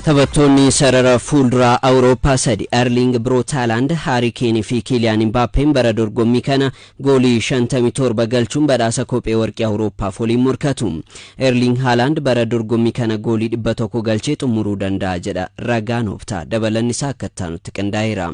Taphattoonni sarara fuulduraa Awurooppaa sadi, Erling Braut Haaland, Harry Kane fi Kylian Mbappeen, bara dorgommii kana goolii 57 galchuun badhaasa kophee warqii Awurooppaaf waliin morkatu. Erling Haaland bara dorgommii kana goolii 100 galchee xumuruu danda'a jedha ragaan Optaa. Dabalanni isaa akka itti qindaa'eera.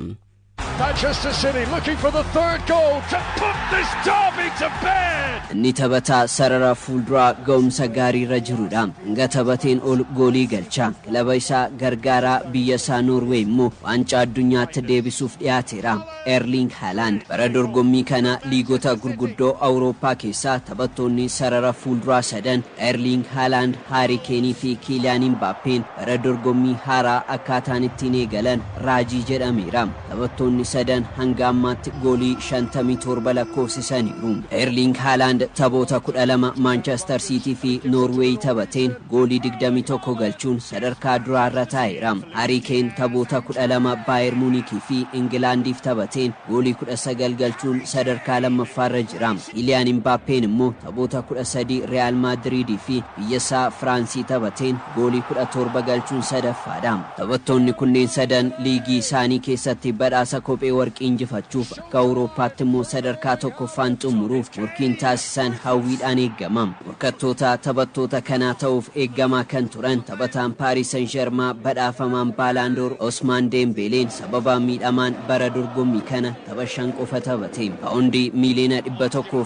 Manchester City looking for the third goal to put this derby to bed. Inni taphataa sarara fuulduraa ga'umsa gaariirra jirudha. Hanga taphateen ol goolii galcha. Kilaba isaa gargaaraa, biyya isaa Noorweey immoo waancaa addunyaatti deebisuuf dhiyaateera. Erling Haaland bara dorgommii kana liigota gurguddoo Awurooppaa keessaa taphattoonni sarara fuulduraa sadan, Erling Haaland, Harry Kane fi Kylian Mbappeen, bara dorgommii haaraa akkaataan ittiin eegalan raajii jedhameera. Taphattoonni sadan hanga ammaatti goolii 57 lakkoofsisaniiru. Erling Haaland taphoota 12 Manchester City fi Noorweey taphateen goolii 21 galchuun sadarkaa duraarra taa'eera. Harry Kane taphoota 12 Bayern Munich fi Ingilaandiif taphateen goolii 19 galchuun sadarkaa lammaffaarra jira. Kylian Mbappeen immoo taphoota 13 Real Madrid fi biyya isaa Firaansii taphateen goolii 17 galchuun sadaffaadha. Taphattoonni kunneen sadan liigii isaanii keessatti badhaasa kophee warqii injifachuuf, akka Awurooppaatti immoo sadarkaa tokkoffaan xumuruuf morkiin taasisan hawwiidhaan eegama. Morkattoota taphattoota kanaa ta'uuf eeggamaa kan turan taphataan Paaris Saint-Germain badhaafamaan Ballon d'Or Osmaan Deembeeleen sababa miidhamaan bara dorgommii kana tapha shan qofa taphate. Paawundii miiliyoona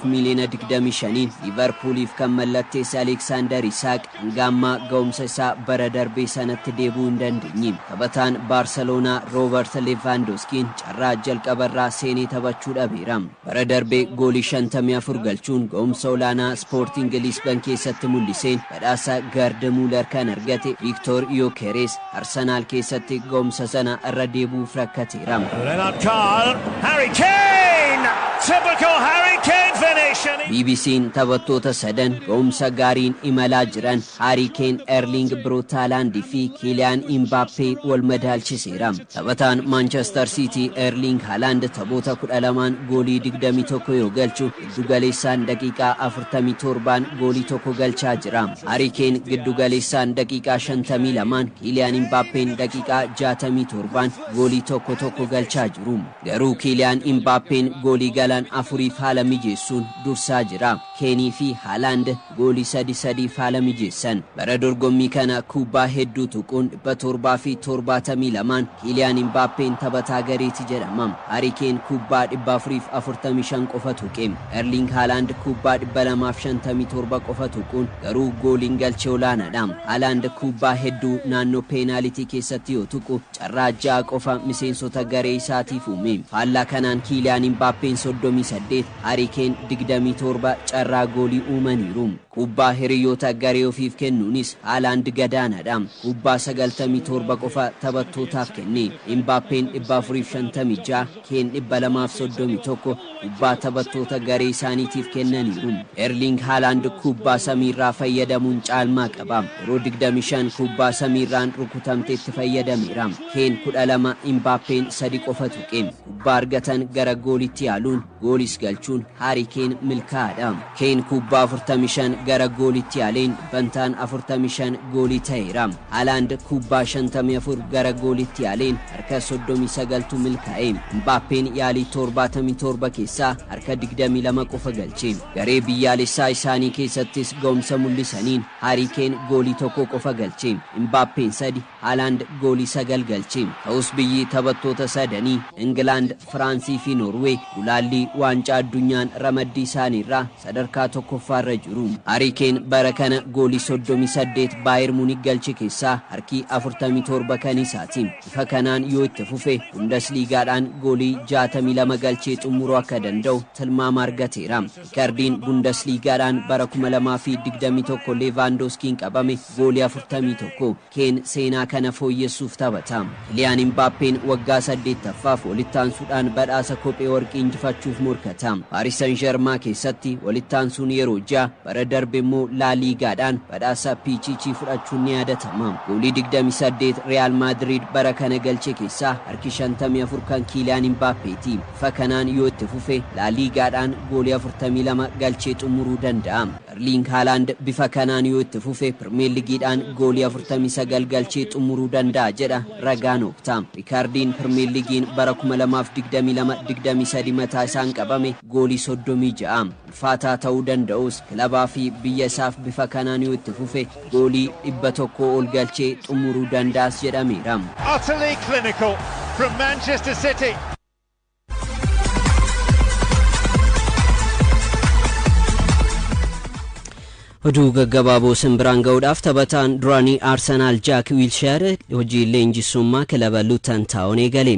125n Liivarpuuliif kan mallatteesse Aleksaandar Isaaq hanga ammaa ga'umsa isaa bara darbee sanatti deebi'uu hin dandeenye. Taphataan Baarseloonaa Roobert Levaandoskiin carraa jalqabarraa seenee taphachuu dhabeera. Bara darbee goolii 54 galchuun ga'umsa olaanaa Sporting Lisbon keessatti mul'iseen badhaasa Gerd Muller kan argate Viktor Yokeres Arsenaal keessatti ga'umsa sana irra deebi'uuf rakkateera. Lennart Karl, Harry Kane! Typical Harry Kane finish! And he BBC'n taphattoota sadan ga'umsa gaariin imalaa jiran, Harry Kane, Erling Braut Haaland fi Kylian Mbappé, wal madaalchiseera. Taphataan Manchester City Erling Haaland taphoota 12n goolii 21 yoo galchu, giddugaleessaan daqiiqaa 47n goolii tokko galchaa jira. Harry Kane giddugaleessaan daqiiqaa 52n, Kylian Mbappeen daqiiqaa 67n goolii tokko tokko galchaa jiru. Garuu Kylian Mbappeen goolii galan afuriif haala mijeessuun dursaa jira. Keenii fi Haaland goolii sadi sadiif haala mijeessan. Bara dorgommii kana kubbaa hedduu tuquun 772n Kylian Mbappeen taphataa gareeti jedhama. Harry Kane kubbaa 445 qofa tuqe. Erling Haaland kubbaa 257 qofa tuquun garuu gooliin galchee olaanaadha. Haaland kubbaa hedduu naannoo peenaalitii keessatti yoo tuqu, carraa ja'a qofa miseensota garee isaatiif uume. Faallaa kanaan Kylian Mbappeen 38, Harry Kane 27 carraa goolii uumaniiru. Kubbaa hiriyoota garee ofiif kennuunis Haaland gadaanaadha. Kubbaa 97 qofa taphattootaaf kenne. Mbappeen 456, Kane 231 kubbaa taphattoota garee isaaniitiif kennaniiru. Erling Haaland kubbaa samiirraa fayyadamuun caalmaa qaba. Yeroo 25 kubbaa samiirraan rukutamteetti fayyadameera. Kane 12, Mbappeen sadi qofa tuqe. Kubbaa argatan gara goolitti yaaluun goolis galchuun Harry Kane milkaa'aadha. Kane kubbaa 45 gara goolitti yaaleen bantaan 45 goolii ta'eera. Haaland kubbaa 54 gara goolitti yaaleen harka 39tu milkaa'e. Mbappeen yaalii 77 keessaa harka 22 qofa galche. Garee biyyaalessaa isaanii keessattis ga'umsa mul'isaniin Harry Kane goolii tokko qofa galche. Mbappeen sadi, Haaland goolii sagal galche. Ta'us biyyi taphattoota sadanii, Ingilaand, Firaansii fi Noorweey, gulaallii waancaa addunyaan ramaddii isaaniirraa sadarkaa tokkoffaarra jiru. Harry Kane bara kana goolii 38 Bayern Munich galche keessaa harki 47 kan isaati. Bifa kanaan yoo itti fufe Bundesliigaadhaan goolii 62 galchee xumuruu akka danda'u tilmaama argateera. Riikardiin Bundesliigaadhaan bara 2021 Leevaandoskiin qabame goolii 41. Keen seenaa kana fooyyessuuf taphata. Kiliyaan Mbaappeen waggaa saddeettaffaaf walitti aansuudhaan badhaasa kophee warqii injifachuuf morkata. Paaris Saint Germain keessatti walitti aansuun yeroo 6 bara darbe darbe immoo Laaliigaadhaan badhaasa Pichichii fudhachuun ni yaadatama. Goolii 28 Real Madrid bara kana galche keessaa harki 54 kan Kiiliyaan Imbaappeeti. Bifa kanaan yoo itti fufe Laaliigaadhaan goolii 42 galchee xumuruu danda'a. Erling Haaland bifa kanaan yoo itti fufe Pirimeer Liigiidhaan goolii 49 galchee xumuruu danda'a jedha ragaan Opta. Riikaardiin Pirimeer Liigiin bara 2022-23 mataa isaan qabame goolii 36. Ulfaataa ta'uu danda'us kilabaa fi biyya isaaf bifa kanaan yoo itti fufe goolii 100 ol galchee xumuruu danda'as jedhameera. Utterly clinical from Manchester City. Oduu gaggabaaboo simbiraan ga'uudhaaf, taphataan duraanii Arsenaal Jaak Wiilsheer hojii leenjisummaa kilaba Luutan Taawun eegale.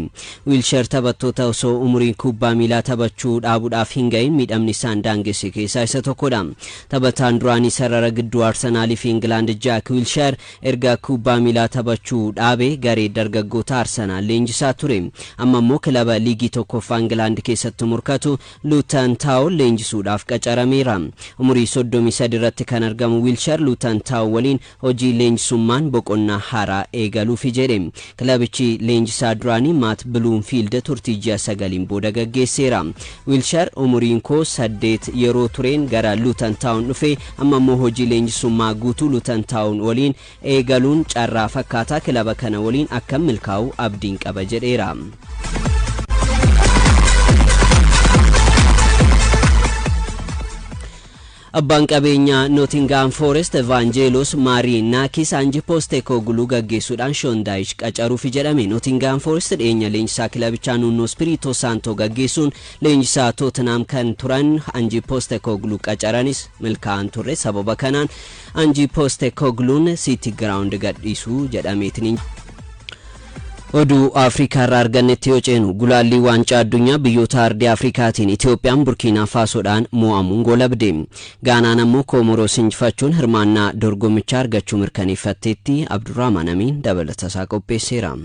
Wiilsheer taphattoota osoo umuriin kubbaa miilaa taphachuu dhaabuudhaaf hin ga'in miidhamni isaan daangesse keessaa isa tokkodha. Taphataan duraanii sarara gidduu Arsenaalii fi Ingilaand Jaak Wiilsheer erga kubbaa miilaa taphachuu dhaabe garee dargaggoota Arsenaal leenjisaa ture. Amma immoo kilaba liigii tokkoffaa Ingilaand keessatti morkatu Luutan Taawun leenjisuudhaaf qacarameera. Umurii 33 irratti kan argamu Wiilsheer Luutan Taawun waliin hojii leenjisummaan boqonnaa haaraa eegaluufi jedhe. Kilabichi leenjisaa duraanii Maat Biluumfiild turtii ji'a 9n booda gaggeesseera. Wiilsheer umuriin koo 8 yeroo tureen gara Luutan Taawun dhufe, amma immoo hojii leenjisummaa guutuu Luutan Taawun waliin eegaluun carraa fakkaataa kilaba kana waliin akka milkaa'u abdiin qaba jedheera. Abbaan qabeenyaa Nootingaam Foorest Evaanjeelos Maariinaakis Anji Postekogluu gaggeessuudhaan Shoondaayish qacaruufi jedhame. Nootingaam Foorest dhiyeenya leenjisaa kilabichaa Nuunoo Spiriitoo Saantoo gaggeessuun leenjisaa Tootenaam kan turan Anji Postekogluu qacaranis milkaa'an turre. Sababa kanaan Anji Postekogluun Siiti Giraawundi gadhiisuu jedhameetiin. Oduu Afrikaa irraa argannetti yoo ceenu, gulaallii waancaa addunyaa biyyoota ardii Afrikaatiin Itoophiyaan Burkiinaa Faasoodhaan mo'amuun goolabde. Gaanaan ammoo Koomoroos injifachuun hirmaannaa dorgommichaa argachuu mirkaneeffatteetti. Abdurrahman Amiin dabalata isaa qopheesseera.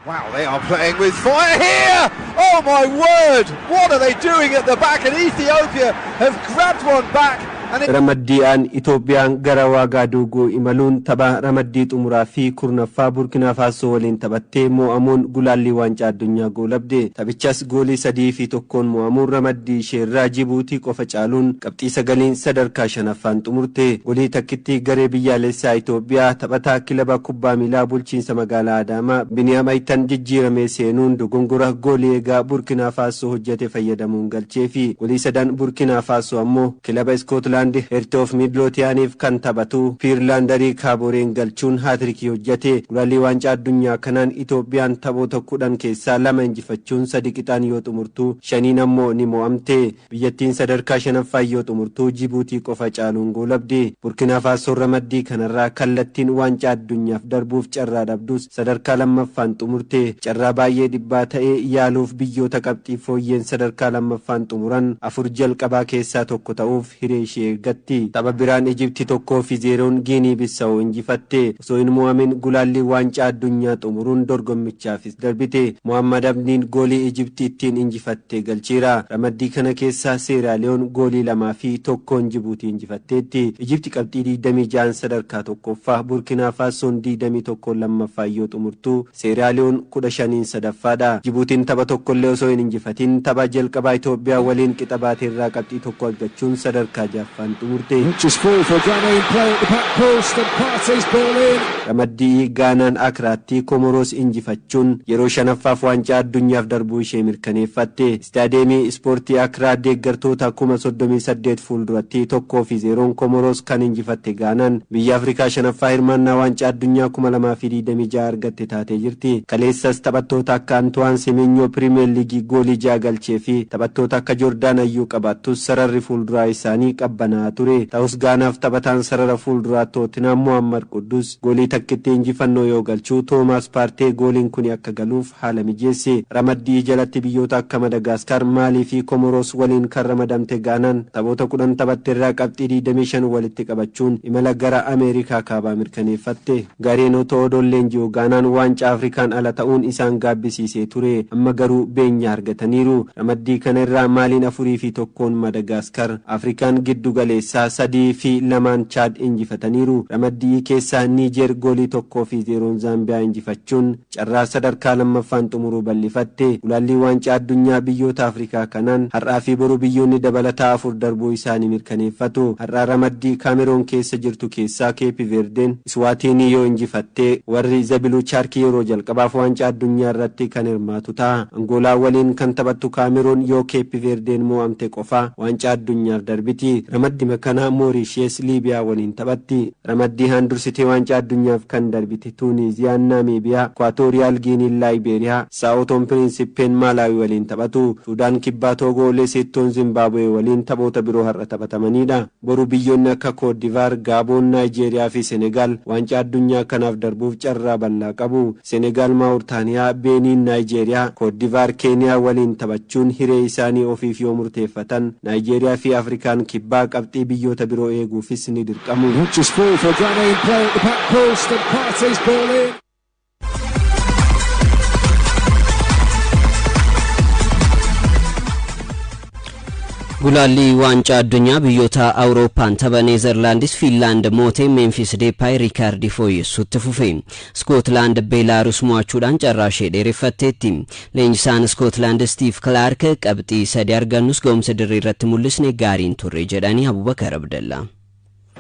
Wow, they are playing with fire here! Oh my word! What are they doing at the back? And Ethiopia have grabbed one back. Ramaddii'aan Itoophiyaan gara Waagaaduuguu imaluun tapha ramaddii xumuraa fi 10ffaa Burkinaa Faasoo waliin taphattee mo'amuun gulaallii waancaa addunyaa goolabde. Taphichas goolii 3 fi 1n mo'amuun ramaddii isheerraa Jibuutii qofa caaluun qabxii 9n sadarkaa shanaffaan xumurte. Goolii takkitti garee biyyaalessaa Itoophiyaa taphataa kilaba kubbaa miilaa bulchiinsa magaalaa Adaamaa Biniyaam Ayitan jijjiiramee seenuun dogongora goolii eegaa Burkinaa Faasoo hojjete fayyadamuun galchee fi goolii sadan Burkinaa Faasoo ammoo kilaba Iskootlaand Heart of Midlothianiif kan taphatu Piirlaandarii Kaaboreen galchuun haatirikii hojjete. Gulaalli waancaa addunyaa kanaan Itoophiyaan taphoota 10 keessaa lama injifachuun sadi qixaan yoo xumurtu, shaniin ammoo ni mo'amte. Biyyattiin sadarkaa shanaffaa yoo xumurtu Jibuutii qofa caaluun goolabde. Burkinaa Faasoon ramaddii kanarraa kallattiin waancaa addunyaaf darbuuf carraa dhabdus sadarkaa lammaffaan xumurte. Carraa baay'ee dhibbaa ta'ee yaaluuf biyyoota qabxii fooyyeen sadarkaa lammaffaan xumuran afur jalqabaa keessaa tokko ta'uuf hiree ishee eeggatti. Tapha biraan Ijipti 1 fi 0n Giinii Bissa'oo injifatte. Osoo hin mo'amin gulaallii waancaa addunyaa xumuruun dorgommichaafis darbite. Mohammad Abdiin goolii Ijipti ittiin injifatte galcheera. Ramaddii kana keessaa Seeraaliyoon goolii 2 fi 1n Jibuutii injifatteetti. Ijipti qabxii 26n sadarkaa tokkoffaa, Burkinaa Faasoon 21n lammaffaa yoo xumurtu, Seeraaliyoon 15n sadaffaadha. Jibuutiin tapha tokkollee osoo hin injifatin tapha jalqabaa Itoophiyaa waliin qixa baateerraa qabxii 1 argachuun sadarkaa ja'affaan xumurte. Which is full for Ghanaian play at the back post and Partey's ball in. Ramaddii Gaanaan Akiraatti Komoroos injifachuun yeroo shanaffaaf waancaa addunyaaf darbuu ishee mirkaneeffatte. Istaadeemii ispoortii Akiraa deeggartoota 38,000 fuulduratti 1 fi 0n Komoroos kan injifatte Gaanaan biyya Afrikaa shanaffaa hirmaannaa waancaa addunyaa 2026 argatte taatee jirti. Kaleessas taphattoota akka Antuwaan Semenyoo Pirimeer Liigii goolii 6 galchee fi taphattoota akka Joordaan Ayyuu qabaattus sararri fuulduraa isaanii qabbanaa'aa ture. Ta'us Gaanaaf taphataan sarara fuulduraa Tootinam Muhammad Quddus goolii takkitti injifannoo yoo galchuu, Toomaas Paartee gooliin kun akka galuuf haala mijeesse. Ramaddii jalatti biyyoota akka Madagaskar, Maalii fi Komoroos waliin kan ramadamte Gaanaan taphoota 10 taphatteerraa qabxii 25 walitti qabachuun imala gara Ameerikaa kaabaa mirkaneeffatte. Gareen otoo odoon leenji'u Gaanaan waancaa Afrikaan ala ta'uun isaan gaabbisiisee ture. Amma garuu beenyaa argataniiru. Ramaddii kana irraa Maaliin 4 fi 1n Madagaskar, Afrikaan giddu Giddu Galeessaa 3-2 Chaad injifataniiru. Ramaddii keessaa Niijeer goolii 1-0 Zaambiyaa injifachuun carraa sadarkaa lammaffaan xumuruu bal'ifatte. Gulaallii waancaa addunyaa biyyoota Afrikaa kanaan har'aa fi boru biyyoonni dabalataa 4 darbuu isaanii mirkaneeffatu. Har'aa ramaddii Kaameroon keessa jirtu keessaa Keepi Verdeen Iswaatiinii yoo injifattee warri Zabiluu Chaarkii yeroo jalqabaaf waancaa addunyaa irratti kan hirmaatu ta'a. Angoolaa waliin kan taphattu Kaameroon yoo Keepi Verdeen mo'amte qofa waancaa addunyaaf darbiti. Ramaddii kana Moorishees Liibiyaa waliin taphatti. Ramaddii haan dursitee waancaa addunyaaf kan darbite Tuuniiziyaan Naamiibiyaa, Ekwaatooriyaal Giiniin Laayibeeriyaa, Saa'otoon Pirinsipeen Maalaawii waliin taphatu. Suudaan Kibbaa Toogoo Leesettoon Zimbaabuwee waliin taphoota biroo har'a taphatamanidha. Boru biyyoonni akka Koodivaar, Gaaboon, Naayijeeriyaa fi Senegaal waancaa addunyaa kanaaf darbuuf carraa bal'aa qabu. Senegaal Maawurtaaniyaa, Beeniin Naayijeeriyaa, Koodivaar Keeniyaa waliin taphachuun hiree isaanii ofiif yoo murteeffatan Naayijeeriyaa fi Afrikaan Kibbaa qabxii biyyoota biroo eeguufis ni dirqamu. Just fall for Ghanaian player at the back post and Partey's ball in. Gulaalli waancaa addunyaa biyyoota Awurooppaan tapha Neezerlaandis Fiinlaand mootee Meemfis Deepaay Riikaardii fooyyessuutti fufe. Iskootlaand Beelaarus mo'achuudhaan carraa ishee dheereffatteetti. Leenjisaan Iskootlaand Stiif Kilaark qabxii 3 argannus ga'umsa dirree irratti mul'isne gaariin turre jedhanii Abubakar Abdallaa.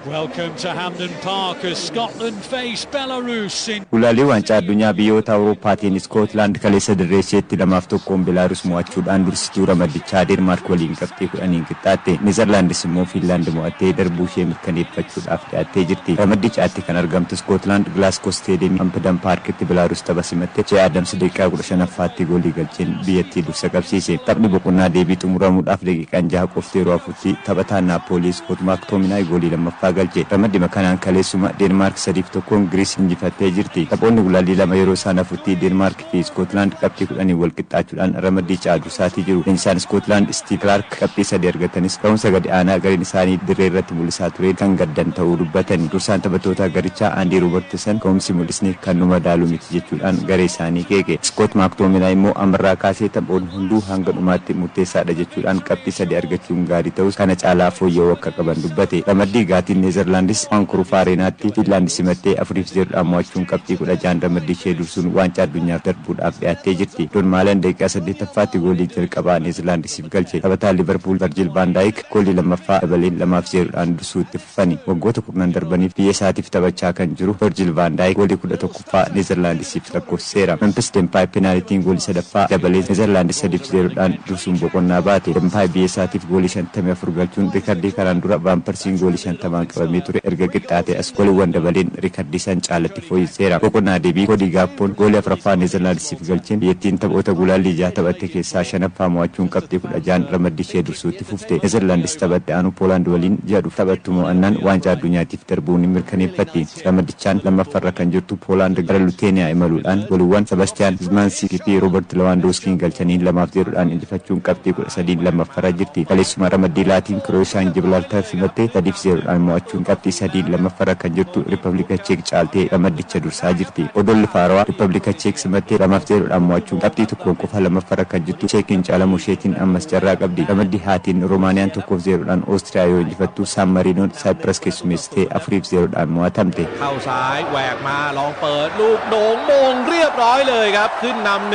Welcome to Hampden Park as Scotland face Belarus in Gulaalii waancaa addunyaa biyyoota Awurooppaatiin Iskootlaand kaleessa dirree isheetti 2-1 Beelaarus mo'achuudhaan dursituu ramaddichaa Deenmaark waliin qabxii 10 qixxaatte. Neezerlaandis immoo Fiinlaand mo'attee darbuu ishee mirkaneeffachuudhaaf dhiyaattee jirti. Ramaddichaatti kan argamtu Iskootlaand Glasgow Stadium Hampden Parkitti Beelaarus tapha simatte. Jee Adams daqiiqaa 15ffaatti goolii galcheen biyyattii dursa qabsiise. Taphni boqonnaa deebii xumuramuudhaaf daqiiqaan 6 qofti yeroo hafutti taphataan Naapoolii Iskoot Maaktominaay goolii lammaffaa galche. Ramaddii kanaan kaleessuma Deenmaark 3-1 Giriis injifattee jirti. Taphoonni gulaalii 2 yeroo isaan hafutti Deenmaark fi Iskootlaand qabxii 10 wal qixxaachuudhaan ramaddii caa dursaatii jiru. Leenjisaan Iskootlaand Stiif Kilaark qabxii 3 argatanis ga'umsa gadi aanaa gareen isaanii dirree irratti mul'isaa tureen kan gaddan ta'uu dubbatani. Dursaan taphattoota garichaa Aandii Roobertson ga'umsi mul'isne kan nu madaalu miti jechuudhaan garee isaanii qeeqe. Iskoot Maaktominaay immoo ammarraa kaasee taphoonni hunduu hanga dhumaatti murteessaadha jechuudhaan qabxii 3 argachuun gaarii ta'us kana caalaa fooyya'uu akka qaban dubbate. Ramaddii gaatiin Neezerlaandis Vaankuruuf Areenaatti Fiinlaand simattee 4-0 mo'achuun qabxii 16 ramaddii ishee dursuun waancaa addunyaaf darbuudhaaf dhiyaattee jirti. Don Maalan daqiiqaa 8ffaatti goolii jalqabaa Neezerlaandisiif galche. Taphataan Liverpool Virgil van Dijk goolii lammaffaa dabaleen 2-0 dursuu itti fufani. Waggoota 10 darbaniif biyya isaatiif taphachaa kan jiru Virgil van Dijk goolii 11ffaa Neezerlaandisiif lakkoofsiseera. Memphis Depay peenaalitiin goolii sadaffaa dabalee Neezerlaandis 3-0 dursuun boqonnaa baate. Depay biyya isaatiif goolii 54 galchuun riikardii kanaan dura Van Persiin goolii 50 qabamee ture erga qixxaatee as gooliiwwan dabaleen riikardii san caalatti fooyyesseera. Boqonnaa deebii Koodii Gaappoon goolii afuraffaa Neezerlaandisiif galcheen biyyattiin taphoota gulaallii 6 taphatte keessaa 5ffaa mo'achuun qabxii 16 ramaddii ishee dursuutti fufte. Neezerlaandis taphatte aanu Poolaand waliin ji'a dhufu taphattu mo'annaan waancaa addunyaatiif darbuun ni mirkaneeffatti. Ramaddichaan lammaffaarra kan jirtu Poolaand gara Luteeniyaa imaluudhaan gooliiwwan Sebaastiyaan Zimaansii fi Roobert Lewandowskiin galchanii 2-0 injifachuun qabxii 13 lammaffaarra jirti. Kaleessuma ramaddii laatiin Kirooshaan Jibraaltar simattee 3-0 mo'achuun qabxii 3 lammaffaarra kan jirtu Riippablika Cheek caaltee ramaddicha dursaa jirti. Odolli Faarawaa Riippablika Cheek simattee 2-0 mo'achuun qabxii 1 qofa lammaffaarra kan jirtu Cheekiin caalamuu isheetiin ammas carraa qabdi. Ramaddii haatiin Roomaaniyaan 1-0 Oostiriyaa yoo injifattu Saan Mariinoon Saayipiraas keessummeessitee 4-0 mo'atamte. เข้าซ้ายแหวกมาลองเปิดลูกโด่งมงเรียบร้อยเลยครับขึ้นนำ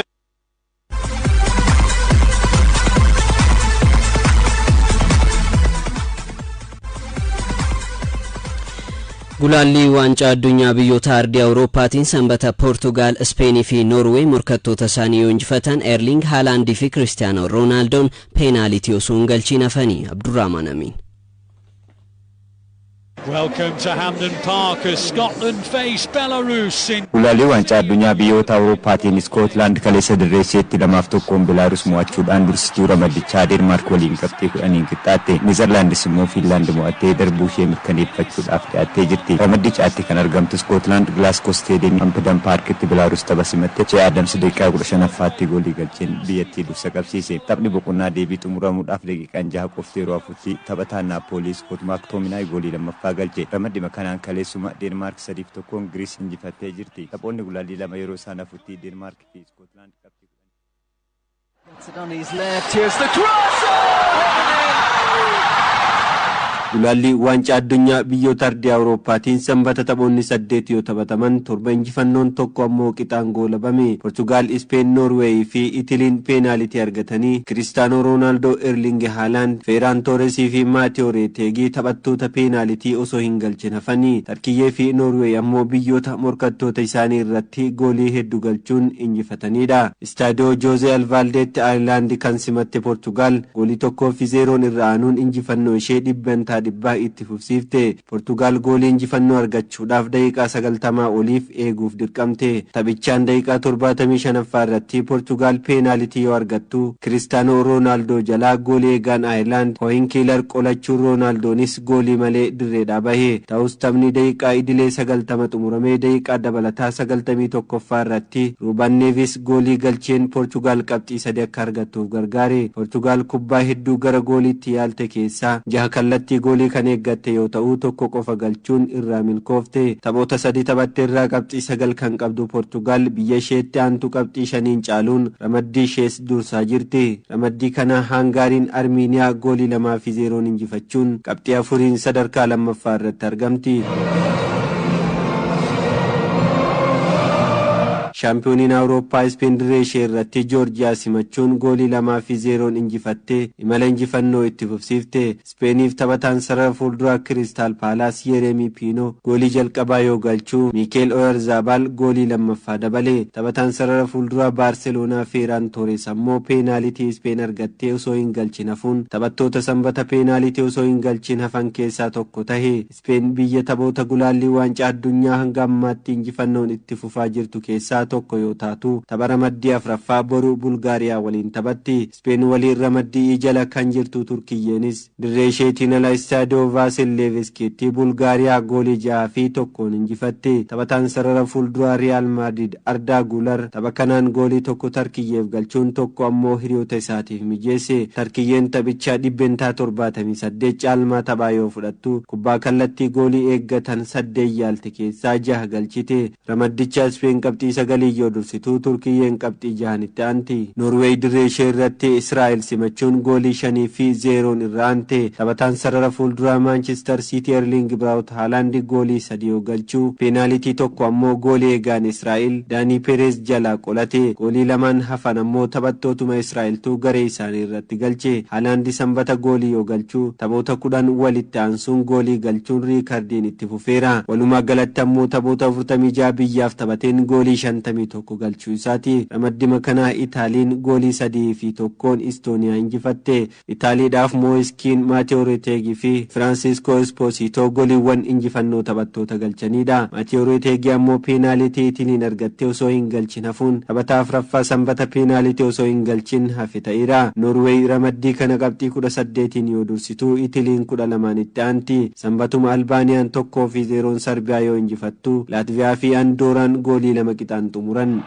Gulaalli waancaa addunyaa biyyoota ardii Awurooppaatiin sanbata Poortugaal, Ispeenii fi Noorweey morkattoota isaanii yoo injifatan Erling Haalaandii fi Kiristiyaanoo Roonaaldon peenaalitii osoo hin galchiin hafanii. Abdurrahman Amin. Welcome to Hampden Park as Scotland face Belarus in Gulaalii waancaa addunyaa biyyoota Awurooppaatiin Iskootlaand kaleessa dirree isheetti 2-1 Beelaarus mo'achuudhaan dursituu ramaddichaa Deenmaark waliin qabxii 10 qixxaatte. Neezerlaandis immoo Fiinlaand mo'attee darbuu ishee mirkaneeffachuudhaaf dhiyaattee jirti. Ramaddichaatti kan argamtu Iskootlaand Glasgow Stadium Hampden Parkitti Beelaarus tapha simatte. Jee Adams daqiiqaa 15ffaatti goolii galcheen biyyattii dursa qabsiise. Taphni boqonnaa deebii xumuramuudhaaf daqiiqaan 6 qofti yeroo hafutti taphataan Naapoolii Iskoot Maaktominaay goolii lammaffaa galche. Ramaddii kanaan kaleessuma Deenmaark 3-1 Giriis injifattee jirti. Taphoonni gulaalii 2 yeroo isaan hafutti Deenmaark fi Iskootlaand qabxii Gets it on his left. Here's the cross. Oh, Gulaalli waancaa addunyaa biyyoota ardii Awurooppaatiin sanbata taphoonni 8 yoo taphataman 7 injifannoon 1 ammoo qixaan goolabame. Portugaal, Ispeen, Noorweey fi Itiliin peenaalitii argatanii Kiristaanoo Roonaaldoo, Erling Haaland, Feeraan Tooresii fi Maatiyoo Reeteegii taphattoota peenaalitii osoo hin galchin hafanii. Tarkiyyee fi Noorweey ammoo biyyoota morkattoota isaanii irratti goolii hedduu galchuun injifatanidha. Istaadiyoo Joozee Alvaaldeetti Aayirlaandi kan simatte Portugaal goolii 1-0 irra aanuun injifannoo ishee 100% itti fufsiifte. Portugaal goolii injifannoo argachuudhaaf daqiiqaa 90 oliif eeguuf dirqamte. Taphichaan daqiiqaa 75ffaa irratti Portugaal peenaalitii yoo argattu Kiristaanoo Roonaaldoo jalaa goolii eegaan Aayirlaand Hooyin Kiilar qolachuun Roonaaldoonis goolii malee dirreedhaa bahe. Ta'us taphni daqiiqaa idilee 90 xumuramee daqiiqaa dabalataa 91ffaa irratti Ruuban Neevis goolii galcheen Portugaal qabxii 3 akka argattuuf gargaare. Portugaal kubbaa hedduu gara gooliitti yaalte keessaa 6 kallattii goolii kan eeggatte yoo ta'u 1 qofa galchuun irraa milkoofte. Taphoota 3 taphatte irraa qabxii 9 kan qabdu Portugaal biyya isheetti aantu qabxii 5 caaluun ramaddii ishees dursaa jirti. Ramaddii kana Hangaariin Armiiniyaa goolii 2-0 injifachuun qabxii 4 sadarkaa 2ffaa irratti argamti. Shaampiyooniin Awurooppaa Ispeen dirree ishee irratti Joorjiyaa simachuun goolii 2-0 injifattee imala injifannoo itti fufsiifte. Ispeeniif taphataan sarara fuulduraa Kiristaal Paalaas Yeremii Piinoo goolii jalqabaa yoo galchuu Miikeel Oyarzaabal goolii 2ffaa dabale. Taphataan sarara fuulduraa Baarseloonaa Feeraan Toores ammoo peenaalitii Ispeen argattee osoo hin galchin hafuun taphattoota sanbata peenaalitii osoo hin galchin hafan keessaa tokko tahe. Ispeen biyya taphoota gulaallii waancaa addunyaa hanga ammaatti injifannoon itti fufaa jirtu keessaa tokko yoo taatu tapha ramaddii 4ffaa boru Bulgaariyaa waliin taphatti. Ispeen waliin ramaddii jala kan jirtu Turkiyyeenis dirree isheetiin ala istaadiyoo Vaasil-Leeviskiitti Bulgaariyaa goolii 6-1 injifatte. Taphataan sarara fuulduraa Riyaal Maadrid Ardaa Gular tapha kanaan goolii 1 Tarkiyyeef galchuun 1 ammoo hiriyoota isaatiif mijeesse. Tarkiyyeen taphichaa 78% caalmaa taphaa yoo fudhattu kubbaa kallattii goolii eeggatan 8 yaalte keessaa 6 galchite. Ramaddicha Ispeen qabxii 9 yoo dursituu Turkiyyeen qabxii 6 itti aanti. Noorweey dirree ishee irratti Israa'el simachuun goolii 5-0 irra aante. Taphataan sarara fuulduraa Maanchister Siitii Erling Braut Haaland goolii 3 yoo galchuu peenaalitii 1 ammoo goolii eegaan Israa'el Daanii Pereez jalaa qolate. Goolii 2 hafan ammoo taphattootuma Israa'eltu garee isaanii irratti galche. Haaland sanbata goolii yoo galchuu taphoota 10 walitti aansuun goolii galchuun riikardiin itti fufeera. Walumaa galatti ammoo taphoota 46 biyyaaf taphateen goolii 51 galchuu isaati. Ramaddima kanaa Itaaliin goolii 3-1 Istooniyaa injifatte. Itaaliidhaaf Moo'iskiin, Maatiyoo Reeteegii fi Firaansiskoo Esposito gooliiwwan injifannoo taphattoota galchanidha. Maatiyoo Reeteegii ammoo peenaalitii Itiliin argattee osoo hin galchin hafuun taphataa 4ffaa sanbata peenaalitii osoo hin galchin hafe ta'eera. Noorweey ramaddii kana qabxii 18 yoo dursitu Itiliin 12 itti aanti. Sanbatuma Albaaniyaan 1-0 Sarbiyaa yoo injifattu Laatviyaa fi Andooraan goolii 2 qixaan xumuran.